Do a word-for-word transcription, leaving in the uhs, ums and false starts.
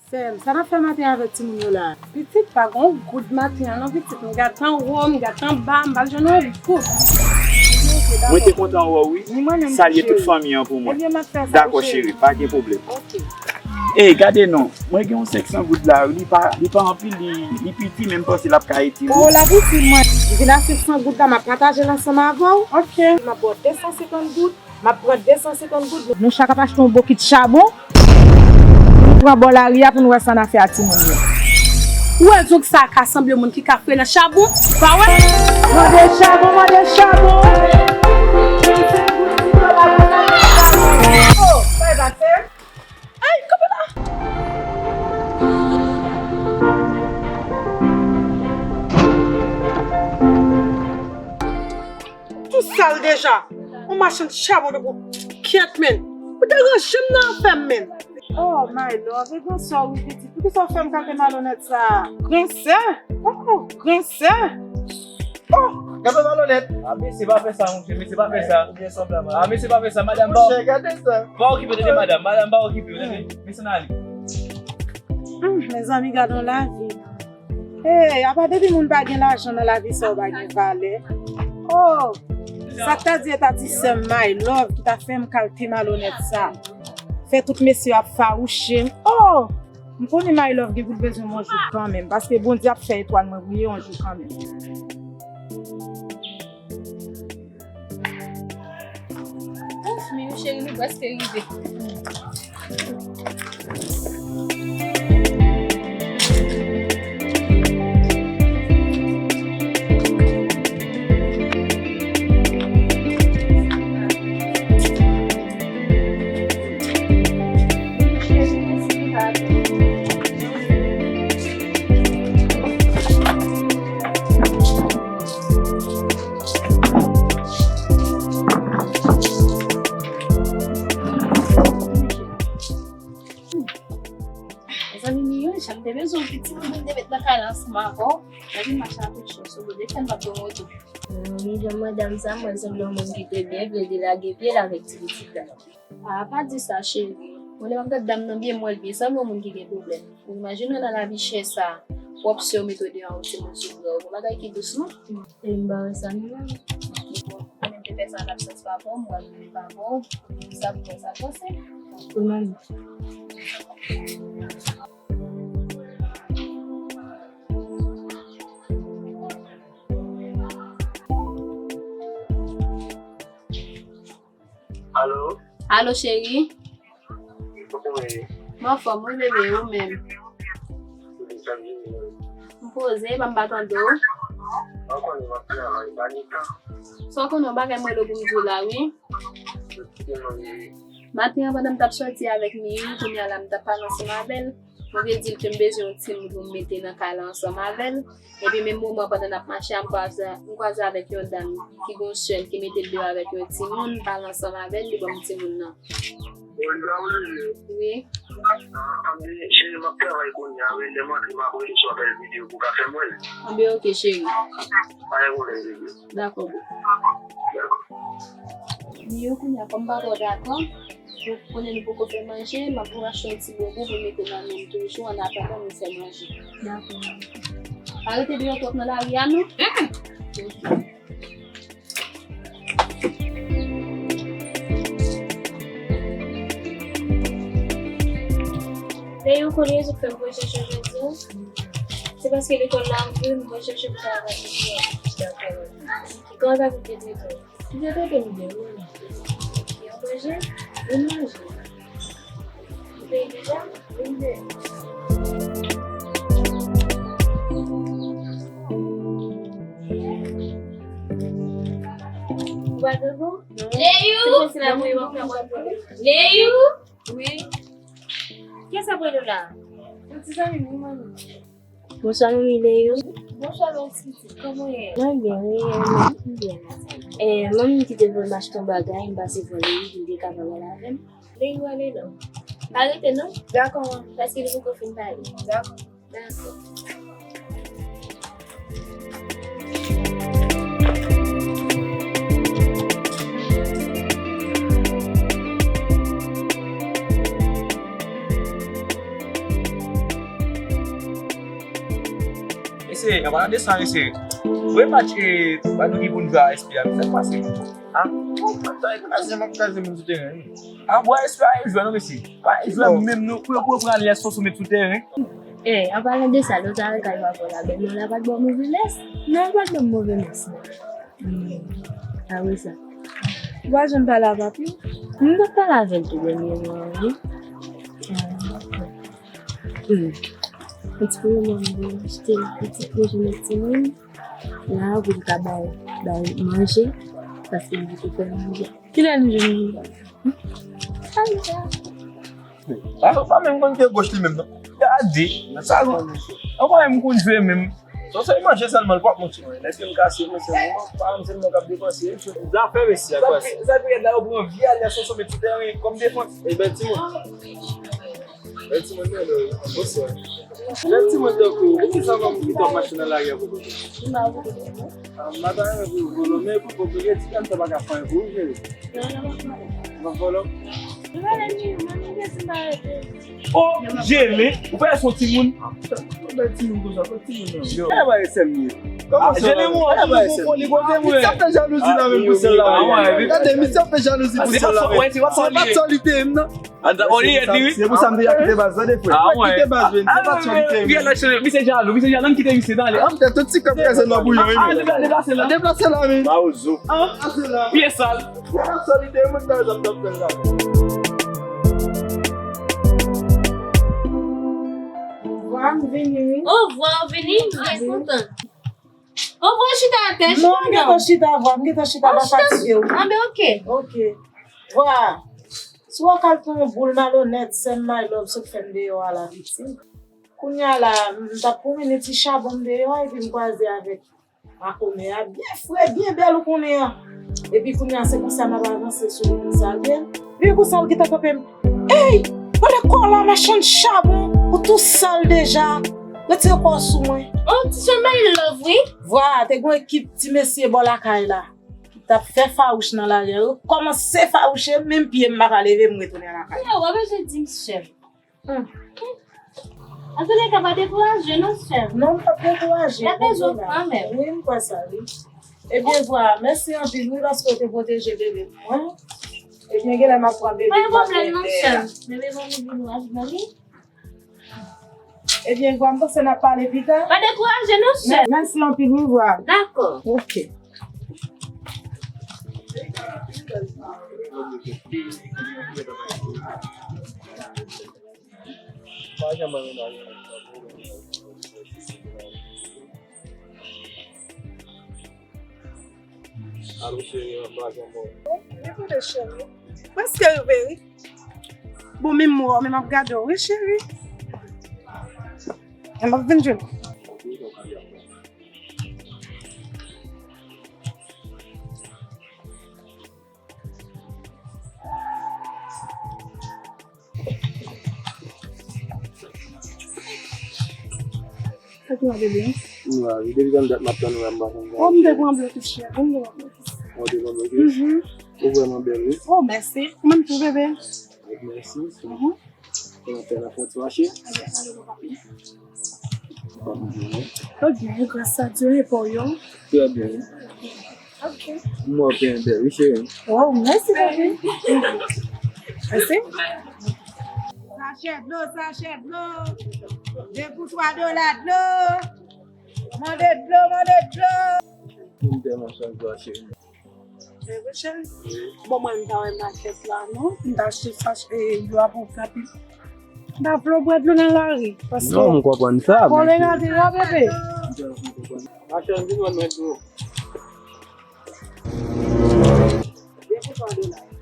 Sè m, sa n ap fè maten avèk timoun yo la? Pitit, pa gen yon goud maten an non, pitit. M gad anwo, m gad anba, m pa jwenn yon goud. Mwen te kontan wè w, wi. Ni mwen menm. Salye tout fanmi an pou mwen. Ebyen, m ap fè sa, dakò, cheri, pa gen pwoblèm. Ok. Ey, gade non, mwen gen yon senk san goud la, wi, li pa, li pa anpil, li, li piti, men m panse l ap ka itil ou. O, l ap itil mwen. M vin a senk san goud la, m ap pataje l ansanm avè w. Ok. M ap ba w de san senkant goud. M ap pran de san senkant goud. Nou chak ap achte yon bokit chabon. Nou pran bò lari a pou nou wè sa n a fè a timoun yo. Ou wè zouk sa ka sanble moun ki ka frennen chabon? Pa wè? Mande chabon, mande chabon. Oh, sa e pase? Ay, kanpe la! Tou sal deja. On machann chabon de pou kèt, men. Ou deranje m nan afè m, men. Oh, my love, e gransa w wi, pitit. Poukisa w fè m kalite malonèt sa a? Gransa? Oh, gransa? Oh, gade malonèt. Ah, mesye pa fè sa, monchè, mesye pa fè sa. Ou byen sanble a, ah, mesye pa fè sa, madanm, pa, monchè, gade sa, pa okipe w, tande, madanm, madanm, pa okipe w, tande. Mesye nan ale. Hmm, mezanmi, gade yon lavi. Hey, apa depi moun pa gen lajan nan lavi sa, ou pa gen valè? Oh, sa k ta di e ta ti sè m, my love, ki ta fè m kalite malonèt sa. Fè tout mesye yo ap fawouche m. Oh! M konnen my love gen pou l bezwen m yon jou kanmenm, paske Bondye ap fè etwal mwen briye yon jou kanmenm. Ouf, Mimi cheri, nou prèske rive. Mezanmi, Mimi, jan m te bezwen w pitit, m te met nan kay la ansanm avè w. Epi mache a tout chans, ou vle fè m pa pran woto. Mimi, jan madanm sa, mwen sanble yon moun ki te byen vle delage pye l avèk ti pitit la. Ah, pa di sa, cheri. Mwen, lè m ap gad dam nan byen, m wè l byen sanble yon moun ki gen pwoblèm. Ou imajine w nan lavi chè sa, w ap sè w mete w deyò yon timoun sou bra w. Yon bagay ki dous, non? E m pa wè sa, non, mami. Bon, mwen menm te fè sa an absans papa w, m pral vini papa w. Sa pou mwen, sa panse. Wi, mami. Alo? Alo, cheri? Kòman w ye? M anfòm, wi, bebe, ou menm? M poze, pa m pa tande w. Ou konnen m ap travay, pa gen tan. Sa w konnen, yon bagay m rele w pou m di w la, wi. Maten an, pandan m t ap sòti avèk Miyu, kounye a la, m t ap pale ansanm avè l. Mwen te di l ke m bezwen yon timoun pou m mete nan kay la ansanm avè l. Epi menm moman pandan n ap mache a, m kwaze, m kwaze avèk yon dam ki gen yon sè l ki mete l deyò avèk yon timoun, m pale ansanm avè l, li ban m timoun nan. Wi. Anben, cheri, m ap travay kounye a, wi. Lè m antre, m ap rele sou apèl videyo pou w ka fè m wè l. Anben, oke, cheri. Pa gen pwoblèm, bebe. Dakò, bebe. Dakò. Miyu, kounye a, kòm papa w dakò, ou konnen nou poko fè manje, m ap achte yon ti bonbon pou mete nan men m toujou, an atandan nou fè manje. Dakò. Pa rete deyò twòp nan lari a, non. Dayè, ou konnen rezon k fè m voye chèche w jodi a? Se paske lekòl la ouvri, m voye chèche pou travay pou ou. Dakò. Kòman w ap viv de trete? Li te trete m byen, wi. Ou manje? Ou manje? Ou peye deja? Wi, m peye. Ou pa dwe bon? Leyou! Leyou! Wi. Kiyès ap rele w la? Yon ti zanmi m, wi, manmi. Bonswa, manmi Leyou. Bonswa, bèl pitit. Kòman w ye? Mwen byen, wi, e ou menm? M byen. E, manmi m kite voye m achte yon bagay, m pase vwa Leyou, pou l te kapab al avè m. Leyou ale non. Pa rete non. Dakò, manmi. Paske li poko fin pale. Dakò. Dakò. E, an palan de sa, mesye, wè match, e, ba nou ki pou n jwe a S P a, sa k pase? A, bon, match la kraze, m ap kraze moun sou teren, wi. A, bon, S P a jwe, non, mesye. Pa jwe menm, non, pou yo, pou yo pran lè Sonson met sou teren. E, an palan de sa, lè w t al kay papa w la, bèl mwen la pa t ba w move lès? Non, l pa t ban m move lès, non. Hmm, a wè sa. Ou pa janm pale avè papi w? M t ap pale avè l tou dènyèman an, wi. Hmm. Yon ti pwoblèm, mwen achte yon ti pwoje nan timoun la pou l ka bay, bay manje, paske m poko fè manje. Kilè nou jwenn manje? A, ou pa menm konn ke goch li menm, non. Gade, sa, ou pa menm konn jwe menm. Son sèl manje sèlman, l p ap monte. Lèske m kase, mesye, mwen pa menm se mwen k ap depanse. Zafè mesye a kwè. Sa, sa, sa, la, yo pran vye alè Sonson met sou teren kòm defans. E bèl timoun. Bèl timoun, bèl, bonswa. Bèl timoun tankou, poukisa manman w kite w ap mache nan lari a pou kote? M pa pou kote. A, m pa ta renmen pou volo, men pou kote, gen ti kèm sa pa ka fè pou ou, cheri. M ap volo. O, jele, ou pa son timoun. Bèl timoun konsa, kot timoun nan? Yo. Ala ba sè m ye. Kòman sa va? Jele mwen, ala ba sè m. Li kote mwen. Sa fè jalouzi la menm pou sèl la. Gade, misye ap fè jalouzi pou sèl la menm. Se pa sa li te ye m nan. Ata, o li ye di wi. Se pou sa m te ya kite baz la de frè. A, mwen kite baz, men se pa sa li te ye m. Misye jalou, misye jalou, ann kite misye, ale. An tèt, tout ti kòb kraze nan bouyon wi. Deplase la, deplase la, men. Mawozo. Pye sal. Sa li te ye m nan, sa m t ap fè la. Vwa, m vini wi. O, vwa, w vini, m byen kontan. O, vwa, chita atè, chita. Non, m gentan chita, vwa, m gentan chita, pa fatige w. A, ben, oke. Oke. Vwa, si w ap al pran yon boul malonèt, sè m my love sot fè m deyò a la piti. Kounye a la, m t ap pran yon ti chabon m deyò a, epi m kwaze avèk makomè a, byen fre, byen bèl, ou konnen an. Epi kounye a, se konsa m ap avanse sou li konsa, byen. Byen konsa, l gentan kanpe m. Ey! Gade kò w la, machann chabon! Ou tou sal deja! Retire kò w sou mwen. O, ti jan my love, wi. Vwa, te gen yon ekip ti mesye bò lakay la ki t ap fè fawouch nan lari a. Yo kòmanse fawouche, menm pye m pa ka leve, m retounen lakay. Yo, w ap bezwen di m, sè m. Hmm. Antouleka, pa dekouraje non, sè m. Non, m p ap dekouraje. Y ap bezwen w kanmenm. Wi, m kwè sa, wi. Ebyen, vwa, mèsi anpil, wi, paske w te pwoteje bebe pou mwen. Ebyen, genlè m ap pran bebe m ap mennen. Pa gen pwoblèm non, sè m. Bebe mami vin wè vini. Ebyen, vwa, m panse n ap pale pita. Pa dekouraje non, sè m. Mèsi anpil, wi, vwa. Dakò. Oke. Pa janm anyen nan. Alo, cheri, an pa janm wè. Wi, kote cheri? Prèske rive, wi. Bon, menm mwen, men m ap gade w, wi, cheri. Men m ap vin jwenn ou. Sa ki mande byen? Mwen la wi, depi kèm dat m ap tann ou la, m pa konn. Oh, m te pran blokis, cheri, m te pran blokis. Ou te pran blokis? Mhm. Ou vrèman bèl, wi. Oh, mèsi. Ou menm tou, bebe. Mèsi. Mhm. Konnen fè nan fon ti mache. Tout byen, gras a Dye, e pou yo? Trè byen. Ok. Mwen byen bèl, wi, cheri. Oh, mèsi, baby. Mèsi. Sachè dlo, sachè dlo. De pou twa dola dlo. Mande dlo, mande dlo. M tèlman chanje, cheri. Bon, mwen, m ta wè makèt la, non? M ta achte sach-, e, dlo a pou w fè pi. M ta vle w bwè dlo nan lari, paske... Non, m konprann sa, men... Kolega te la, bebe. Machann, vin wè mwen dlo. De pou twa dola.